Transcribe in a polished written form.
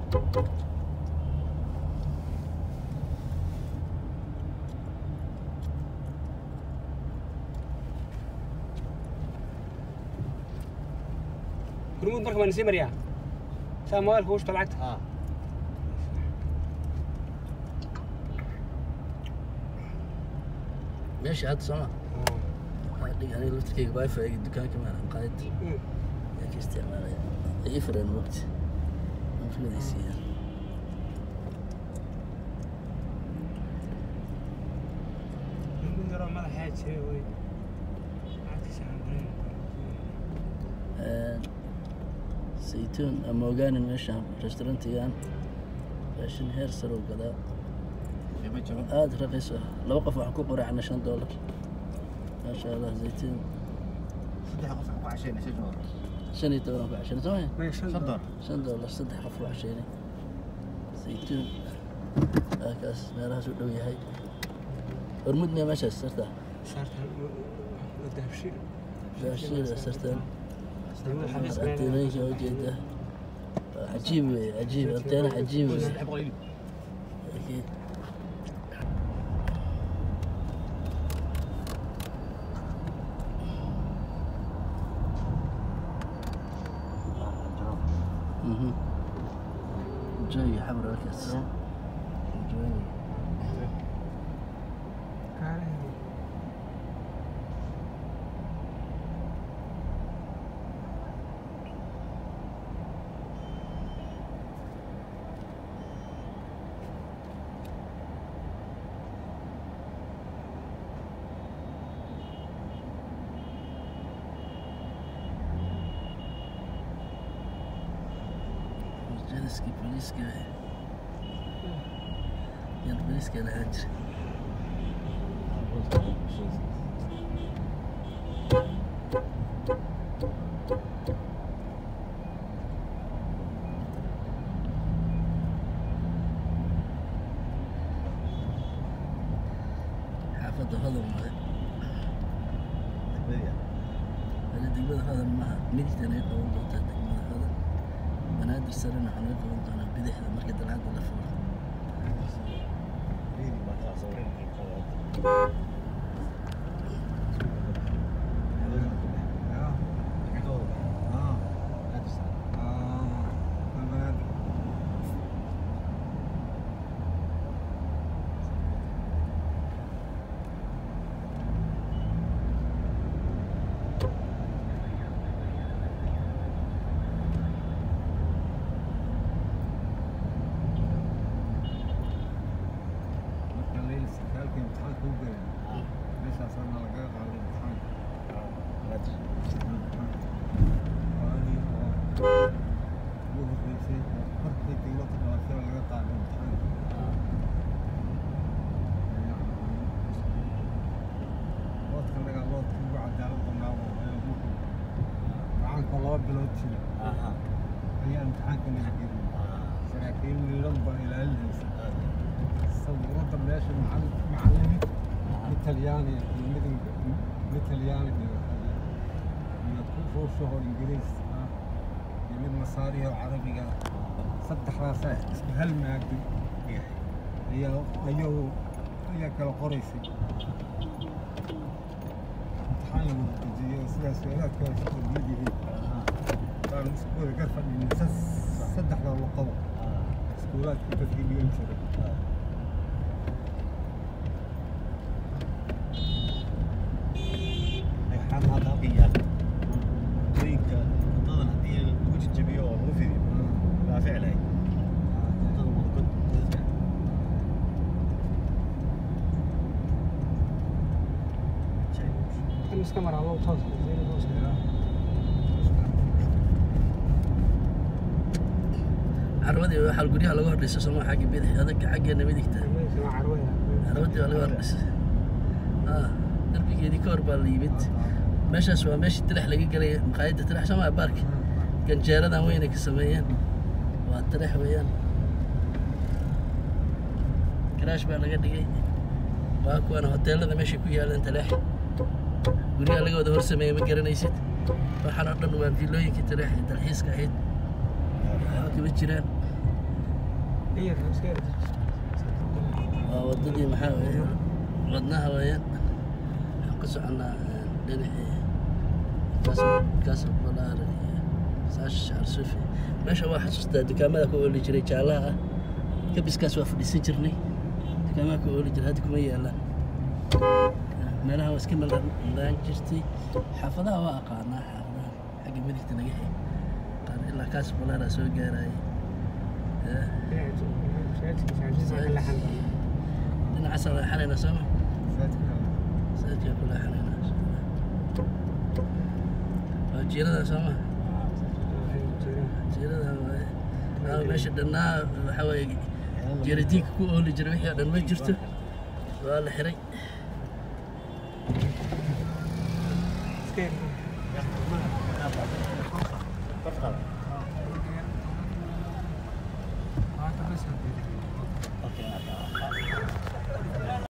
Hormuud marka waan sii mariyaa saa mobaylka ugu shubta lacagta. Meesha hadda sooma dhig, aniga laftirkeyga wifi dukaanka maana maqaayad yaa ka isticmaalaya, ii fureen waqti aan filadaysiiya. Mid yaroo madaxaa jiray wey, lacagtiisa aan barayn. Saytuun ama ogaanin, meeshaan restaurantigan raashin heer sare u gadaa, aada raqiis ah. Laba qof waxaan ku quraacnay $5, maasha Allah. Zaytuun. Saddex qof waxaan ku cashaynay $5. 15 aan ku cashaynay, soo ma? Maya, shan. $5. $5 saddex qof ku cashaynay. Zaytuun kaas meelahaas u dhow yahay. Hormuud miya meeshaas sarta? Saartan waa Dahabshiil. Dahabshiil sartan. Degmada xafiis meel. Anteenooyinka ujeeda, waa cajiib wey, cajiib, anteena cajiib wey. 300 iib. Laakiin joogi xamar halkaas joogi. Kaale. Jadiskii booliiska wey, yan booliiska lahaan jiray. Xaafadda Hodan waaye. Wali degmada Hodan maaha, midigta naga qaban doontaa degmada Hodan. Banaadir sarena waxaa naga qaban doonaa bidixda marka dalcadda la furo. Marka layli sarkaalka imtixaanka u galay, meeshaasaana lagaga qaaday imtixaanka. Waagii oo ugu horreysay oo markii dowladda dhalatay laga qaaday imtixaanka. Loodka naga loodka ugu cadaalad badnaa buu ahaa, markuu gacanka 2 bilood jira ayaa imtixaanka naga geliyay. Saraakiil miidhan baa ilaalinaysa sabuuradda meesha, macallimiin mid Talyaani ah iyo mid Talyaani iyo ku Ruushahoo Ingiriis ah iyo mid Masaari oo Carabiga ah, saddexdaasaa isku hal maado ayaa ayaa kala qoraysay. Imtixaan la wada dejiyay oo sidaas su-aalaadka ay isku mid yihiin baanu isku wada gar fadhinay saddexda luqado iskuulaadka dadkii dhigan jiray. Dhagxaan hadda halkan yaal, wadooyinka, wadadan haddii lagu jajabiyo oo lagu fidiyo waa ficlay wadada wada god godadka. Kan iska maraa loo toos zeero toos. Carwadii waxaa guryaha laga hordhisay sooma, xagga bidix adag, xaggeena midigta. Waa carwada. Carwadii waa laga hordhisay, darbigeedii ka hor baa la yimid. Meeshaas waa meeshii Tilex laga gelay, maqaayadda Tilex sooma, baarka ganjeeradan weyn ay ka sameeyeen waa Tilex weeyaan. Garaash baa laga dhigay. Waa kuwana hoteelada meeshay ku yaalaan Taleex, guryaha laga wada hor sameeyey, ma garanaysid. Waxaan oo dhan waa villooyinkii Taleex ee dalxiiska ahayd, waxba kama jiraan. Waa wadadii maxaa weeye, wadnaha weeyaan. Waxaan ku soconnaa dhinacii Casa Polar iyo Saasha Shacar Suufi. Meesha waa xasuustaa, dukaamada ku ooli jiray jaalaha ah, kabiskaas waa fadhiisan jirnay. Dukaamada ku ooli jiray hadda kuma yaalaan. Meelaha waa iska melaan jirtay. Xaafadaha waa aqaanaa, xaafadaha xagga midigta naga xig qaar ilaa Casa Polar soo gaarayay. Dhinacaasaan leexanaynaa sooma? Masaajidka ku leexanaynaa insha Allah. Waa jiirada sooma? Jiirada waaye. Aa, meesha dhannaa waxaa waaye jiiradiinka ku ooli jiray, wixii oo dhan ma jirto, waa la xiray.